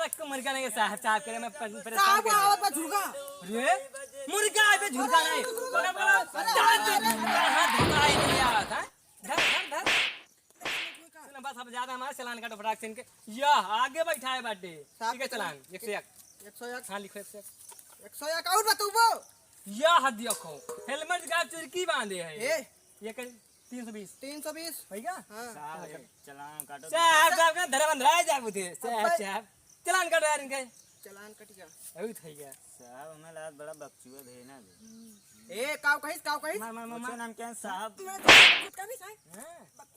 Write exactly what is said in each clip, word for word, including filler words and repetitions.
इसको मुर्गा नहीं, साहब, साहब करे, मैं परेशान साहब, कर दिया। आवत बा झुरका। अरे, मुर्गा है बे, झुरका नहीं। बड़ा, बड़ा, अरे, जान दे, अरे, अरे, हाथ धोता है, नहीं आवत, हाँ? धर, धर, धर। सुन, बस अब ज्यादा हमारे चालान काटो फटाक से इनके। यह आगे बैठा है बाटे। साहब, ठीक है, चालान, एक सौ एक। एक सौ एक। हाँ, लिखो एक सौ एक। एक सौ एक और बतौबो। यह देखो, हेलमेट का चुरकी बांधे है। ए। ये कर तीन सौ बीस। तीन सौ बीस। भैया? हाँ। साहब, चालान काटो। साहब, साहब का धरा बंधरा जाबू थे। साहब, अब्बे। साहब, चालान काटो यार इनके। चालान कट गया। अभी तो गया। साहब, हमें लागत बड़ा बकचुआ है ना बे। ए, काव कहिस, काव कहिस? मार, मार, मार, मार। नाम क्या है साहब? तुम्हें तो कुछ कभी साहब। हाँ।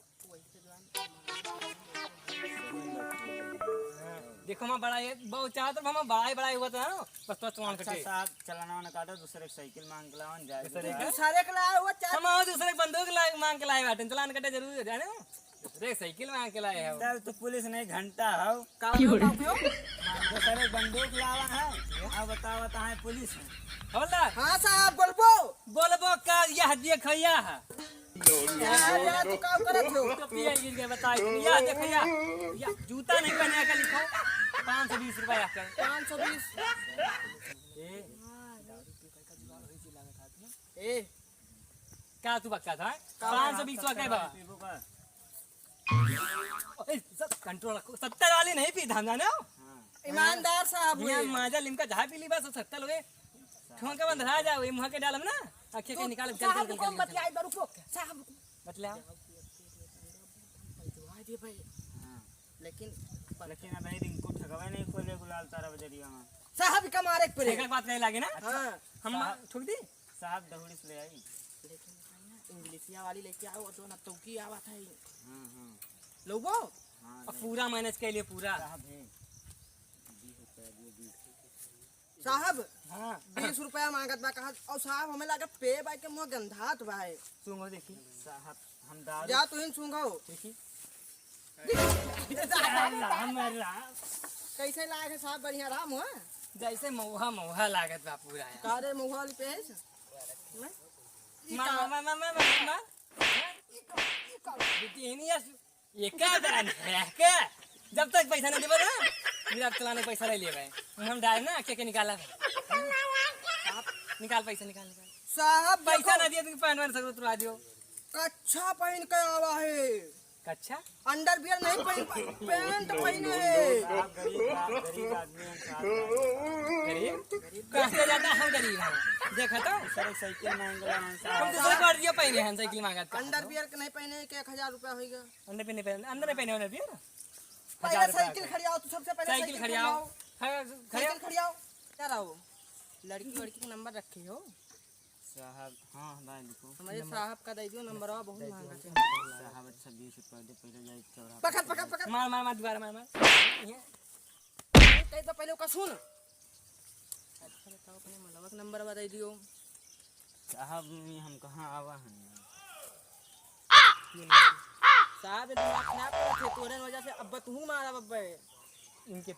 देखो, हम बड़ा ये, बहुत चाहत रहे, हम बड़ा ही, बड़ा ही हुआ था ना, बस तो चालान अच्छा कटे। साहब, चालान वालान काटो, दूसरे के साइकिल मांग के लावन, जाए दूसरे के? दूसरे के लाए हुआ चार हम और दूसरे के बंदूक ला-, मांग के लाए बाटे, चालान कटे जरूरी है, जाने हो? दूसरे के साइकिल मांग के लाए हो। तब तो पुलिस नहीं, घंटा हो। का हो, का हो? दूसरे के बंदूक लावा है, अब बताओ, बताए पुलिस है। हवलदार। हाँ साहब, बोलबो। बोलबो का, यह देखो, यह। यार, यार, तू का करत हो? टोपिया गिर गया, बताई। या देखो, या, या जूता नहीं पहने का लिखो, पाँच सौ बीस रुपया का। पाँच सौ बीस। ए, ए। का तू बक्का था? का पाँच सौ बीस रुपया का बा। ए, सब कंट्रोल रखो, सत्तर वाली नहीं पी था, जाने हो? हाँ। ईमानदार साहब यहाँ हुए। माजा लिमका जहाँ पी ली बस, सत्तर हुए। ठोंका बंद रहा जाओ, ये मुँह के डालम ना, आँखें के निकाल, चल, साहब, चल, चल, रुको, चल, चल। बतियाई बा, रुको। साहब, रुको। बतलाओ। बतवा दे भाई। हाँ। लेकिन लेकिन अब ये रिंकू ठगवा नहीं खोले गुलाल तारा बजरिया में। साहब का मारे के पड़े। एक बात कहे लागे ना? हाँ। हम साहब। ठोक दी? साहब दहुड़ी से ले आई। लेकिन भाई ना, इंग्लिशिया वाली लेके आओ, जो ना तौकी आवा था ही। हाँ, हाँ। लोगो? हाँ, अब ले। पूरा मैनेज कर लिए, पूरा। साहब है। बीस रुपया दिए, बीस। साहब, हाँ। बीस रुपया मांगत बा, कहा, और साहब, हमें लागत पे बाई के मुँह गंधात बा है। सूंघो देखी। साहब, हम दारू जा, तू ही सूंघो। देखी। राम, राम, राम। कैसे लागे साहब, बढ़िया राम हो? जैसे मऊहा, मऊहा लागत बा पूरा यार। का रे, मऊहा वाली पे है? हैं? ई मार, का? मार, मार, मार, मार, मार। ई का? ई का? बेटी, ये नहीं यार, ये का दान है, क्या? जब तक पैसा नहीं देबो ना, मेरा चलाने पैसा नहीं लेबे। हम डाल ना, के, के निकाला है। निकाल पैसा, निकाल, निकाल। साहब, पैसा देखो। ना दिए, तुम पैंट वैंट सब उतरवा दियो। कच्छा पहन के आवा है। कच्छा? अंडरवियर नहीं पहन, पैंट पहने है। आप गरीब, आप गरीब आदमी हैं, साहब। गरीब? गरीब। कहते जाता हम गरीब हैं। देखा तो? सर, एक साइकिल मांग रहा हूँ, हम साहब। दूसरे को दिया पहने हैं, साइकिल मांगा था। अंडरवियर के नहीं पहने, के एक हजार रुपया होइगा। अंडर पे नहीं पहने, अंदर नहीं पहने हो ना फिर? पहले हजार रुपया साइकिल का। खड़ियाओ, तू सबसे पहले साइकिल साइकिल खड़ियाओ। खड़ियाओ। हाँ, खड़ियाओ। साइकिल खड़ियाओ। क्या रहो? लड़की वड़की का नंबर रखे हो? साहब, हाँ, हाँ, दाई लिखो। हमारे नंबर। साहब का दे दियो नंबर, बहुत महंगा है। साहब, अच्छा, बीस रुपया दे, पहले जाए चौराहा पकड़, पे। पकड़, पकड़। मार, मार, मार, दोबारा मार, मार। ये। कहीं तो पहले ओका सुन। अच्छा, बताओ, अपने मलवा का नंबर बता दियो। साहब, हम कहाँ आवा हैं? साहब, ये दिमाग खराब करत है, तोरे वजह से अब तू मारा बब्बे। इनके